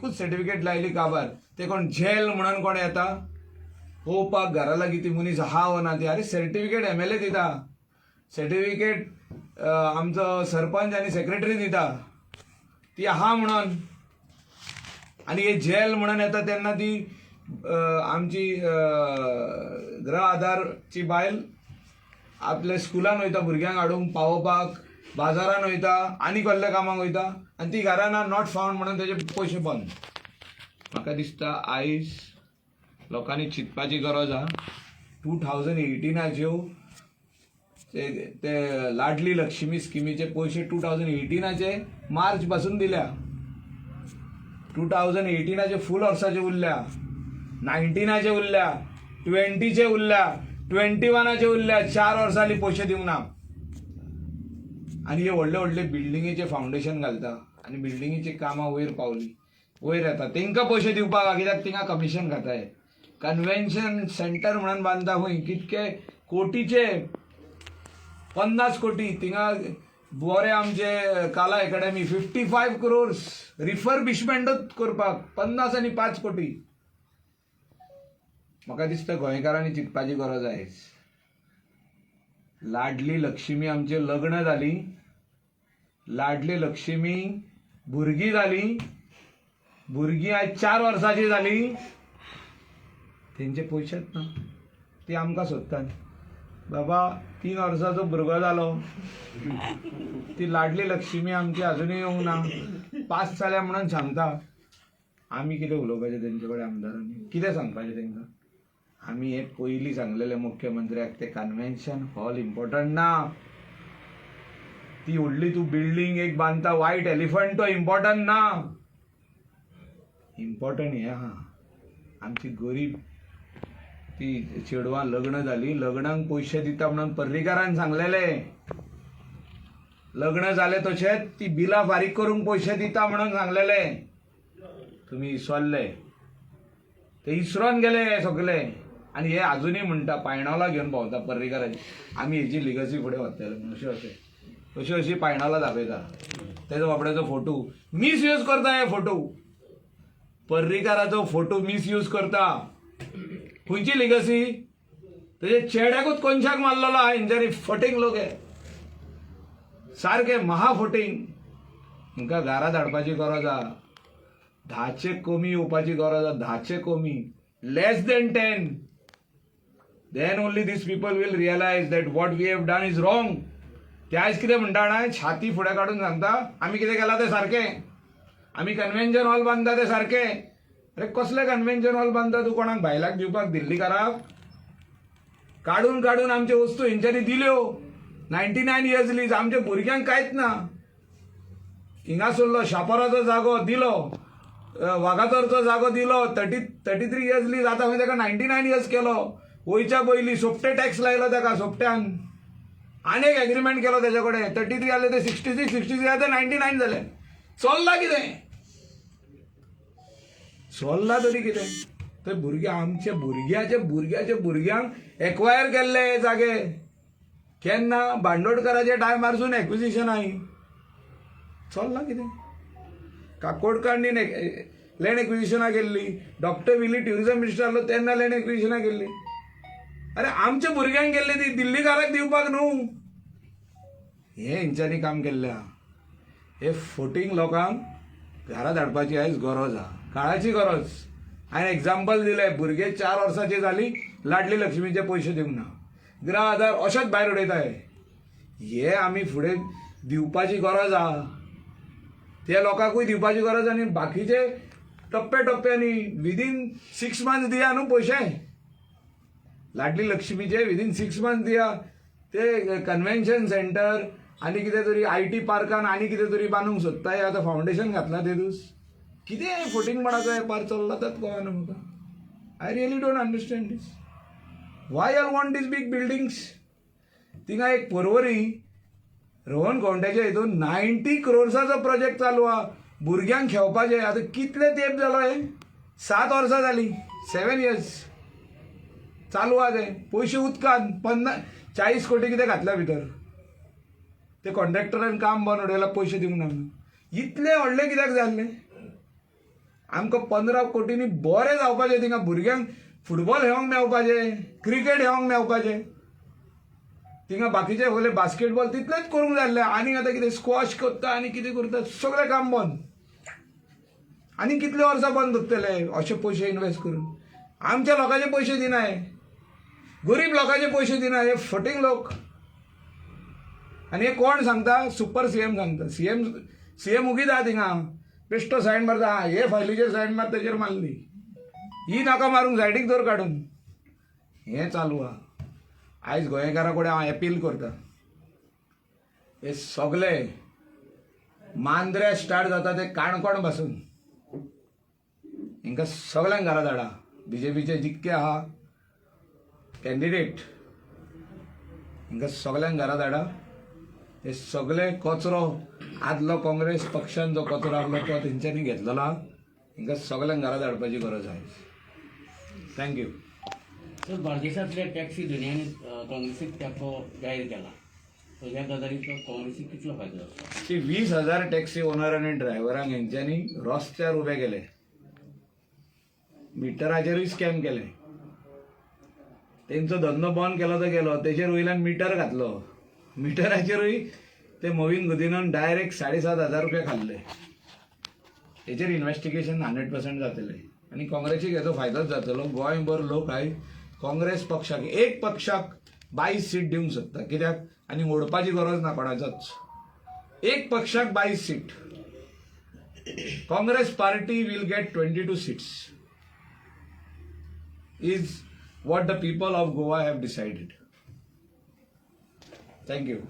एकूच सर्टिफिकेट लायली काबार. ते कोण झेल म्हणून कोण येता पळोवपाक घरा लागीं ती मनीस आहा वो ना ती. अरे, सर्टिफिकेट एमएलए दिता, सर्टिफिकेट आमचो सरपंच आनी सेक्रेटरी दिता ती आहा म्हणून. आनी हे झेल म्हणून येता तेन्ना ती आमची गृह आधारची बायल आपल्या स्कुलान वयता भुरग्यांक हाडूंक पावोवपाक, बाजारान वयता आनी कसल्या कामाक वयता आनी ती घरान not found म्हणून तेजे पयशे बंद. म्हाका दिसता आयज लोकांनी चिंतपाची गरज आहा. 2018च्यो ते ते लाडली लक्ष्मी स्किमीचे पयशे 2018चे मार्च पासून दिल्या, 2018चे फूल वर्साचे उरल्या, 19चे उरल्या, 20चे उरल्या, 21चे उरल्या. 4 वर्सां जाली पयशे दिवंक ना. आनी हे व्हडले व्हडले बिल्डिंगेचे फावंडेशन घालता आनी बिल्डिंगेची कामां वयर पावली, वयर येता, तेंकां पयशे दिवपाक आहा, कित्याक थिंगा कमिशन खाताय. कन्व्हेन्शन सेंटर म्हणून बांदता खंय, कितके कोटीचे, 50 कोटी. थिंगा बरे आमचे काला एकाडेमी, 55 क्रोर्स रिफर्बिशमेंटूच करपाक, 50 आनी 5 कोटी. म्हाका दिसता गोंयकारांनी चिंतपाची गरज आयज. लाडली लक्ष्मी आमचे लग्न जाली, लाडली लक्ष्मी भुरगीं जाली, भुरगीं आयज 4 वर्सांची जाली, तेंचे पयशेच ना. ती आमकां सोदतात. बाबा, 3 वर्साचो भुरगो जालो, ती लाडली लक्ष्मी आमची अजुनूय येवंक ना, पास जाल्या म्हणून सांगता. आमी कितें उलोवपाचें तेंचे कडेन? आमदारांनी कितें सांगपाचें तेंकां? आमी हे पयलीं सांगलेले मुख्यमंत्र्याक, ते कन्व्हेन्शन हॉल इम्पॉर्टंट ना, ती व्हडली तूं बिल्डींग एक बांदता, वायट एलिफंट, तो इम्पॉर्टंट ना. इम्पॉर्टंट हें आहा, आमची गरीब ती चेडवां लग्न जाली, लग्नाक पयशे दिता म्हणून पर्रीकारान सांगलेले. लग्न जालें तशेंच ती बिलां फारीक करूंक पयशे दिता म्हणून सांगलेले. तुमी इसरले, ते इसरोन गेले हे सगळे. आनी हे अजुनूय म्हणटा, पायणोला घेवन भोंवता पर्रीकाराची, आमी हेजी लिगसी फुडें व्हरतले म्हणून. अशें अशें अशी अशी पायणाला दाखयता, तेजो बाबड्याचो फोटो मिसयूज करता. हे फोटो, पर्रीकाराचो फोटो मिसयूज करता. खंयची लिगसी? तेजे चेड्याकूच कोनशाक मारलेलो आहा हेंच्यांनी. फटींग लोक हे, सारके महा फटींग. हांकां घरा धाडपाची गरज आहा. 10चे कमी येवपाची गरज आहा, 10चे कमी, less than 10. Then only these people will realize that what we have done is wrong. ते आयज कितें म्हणटा जाणा? छाती फुडें काडून सांगता, आमी कितें केलां तें सारकें, आमी कन्व्हेन्शन हॉल बांदता तें सारकें. अरे, कसलें कन्व्हेन्शन हॉल बांदता तूं? कोणाक भायल्याक दिवपाक? दिल्लीकाराक? काडून काडून आमच्यो वस्तू हेंच्यांनी दिल्यो. 99 इयर्स लीज, आमच्या भुरग्यांक कांयच ना. हिंगासरलो शापोराचो जागो दिलो, वागातोरचो जागो दिलो, 33 इयर्स लीज. आतां खंय ताका 99 इयर्स केलो. वयच्या पयलीं सोपटे टॅक्स लायलो ताका सोपट्यान. आनी एक एग्रीमेंट केलो तेच्या कडेन. 33 जाले ते 66, 66 आतां 99 जाले. चल्लां कितें? चल्लां तरी कितें? ते भुरगे, आमच्या भुरग्याच्या भुरग्याच्या भुरग्यांक एक्वायर केल्ले हे जागे केन्ना बांदोडकराच्या टायमारसून एक्विजिशन आही. चल्लां कितें? काकोडकारांनी लँड एक्विजिशनां केल्ली. डॉक्टर विली ट्युरिझम मिनिस्टर आसलो तेन्ना लँड एक्विजिशनां केल्ली. अरे, आमच्या भुरग्यांक केल्ली ती, दिल्लीकाराक दिवपाक न्हू. हें हेंच्यांनी काम केल्लें आहा. हे फटींग लोकांक घरा धाडपाची आयज गरज आहा, काळाची गरज. हांवें एग्जाम्पल दिलें, भुरगे 4 वर्सांची जाली, लाडली लक्ष्मीचे पयशे दिवंक ना, गृह आधार अशेंच भायर उडयताय. हे आमी फुडें दिवपाची गरज आहा, ते लोकांकूय दिवपाची गरज. आनी बाकीचे टप्प्या टप्प्यांनी विदीन 6 मंथ्स दिया न्हू पयशे. लाडली लक्ष्मीचे विदीन 6 मंथ्स दिया. ते कन्व्हेन्शन सेंटर आनी कितें तरी IT पार्कान आनी कितें तरी बांदूंक सोदताय. आतां फावंडेशन घातलां ते दीस. कितें फटींगपणाचो वेपार चल्ला तेंच कळना म्हाका. I really don't understand this. Why are want these big buildings? थिंगा एक परवरी रोहन खंवट्याच्या हितून 90 क्रोर्साचो प्रोजेक्ट चालू आहा, भुरग्यांक खेळपाचें. आतां कितले तेंप जालो हे? 7 वर्सां जालीं, 7 इयर्स चालू आहा तें. पयशे उदकान, 50, 40 कोटी कितें घातल्या भितर. ते कॉन्ट्रॅक्टरान काम बंद उडयला, पयशे दिवंक ना म्हणून. इतले व्हडले कित्याक जाय आसले? आमकां 15 कोटींनी बरें जावपाचें, थिंगा भुरग्यांक फुटबॉल खेळोंक मेवपाचें, क्रिकेट खेळोंक मेवपाचें, थिंगा बाकीचे सगळे बास्केटबॉल तितलेंच करूंक जाय आसलें. आनी आतां कितें स्क्वॉश करता आनी कितें करता, सगळें काम बंद. आनी कितले वर्सां बंद उरतले अशे पयशे इन्वेस्ट करून? आमच्या लोकांचे पयशे दिनाय, गरीब लोकांचे पयशे दिना हे फटींग लोक. आनी हे कोण सांगता? सुपर सीएम सांगता. सीएम, सीएम उगीत आहा थिंगा, बेश्टो सायन मारता. हे फायलीचेर सायन मार, तेजेर मारली, ही नाका मारूंक, सायडीक दवर काडून. हें चालू आहा. आयज गोंयकारा कडेन हांव एपील करता, हे सगळे मांद्र्या स्टार्ट जाता ते काणकोण पासून, हांकां सगळ्यांक घरा धाडा. बीजेपीचे जितके आहा कॅन्डिडेट, हांकां सगळ्यांक घरा धाडा. हे सगळे कचरो आदलो काँग्रेस पक्षान जो कचरो आहलो तो तेंच्यांनी घेतलेलो आहा. हांकां सगळ्यांक घरा धाडपाची गरज आहा. Thank you. सर, बार्देसांतल्या टॅक्सी धनयांनी काँग्रेसीक तेंको जाहीर केला, सो ह्या गजालीचो काँग्रेसीक कितलो फायदो जातलो? ती 20,000 टॅक्सी ओनर आनी ड्रायव्हरांक हेंच्यांनी रस्त्यार उबे केले, मिटराचेरूय स्कॅम केले. तेंचो धंदो बंद केलो तो गेलो, तेचेर वयल्यान मिटर घातलो. मिटराचेरूय ते मोविन गुदिन्होन डायरेक्ट 7,500 रुपया खाल्ले. हेचेर इन्व्हेस्टिगेशन 100% जातलें आनी काँग्रेसीक हेचो फायदोच जातलो. गोंयभर लोक आयज काँग्रेस पक्षाक, एक पक्षाक 22 सीट दिवंक सोदता. कित्याक आनी ओडपाची गरज ना कोणाचोच. एक पक्षाक 22 seat. Congress party will get 22 seats is what the people of Goa have decided. Thank you.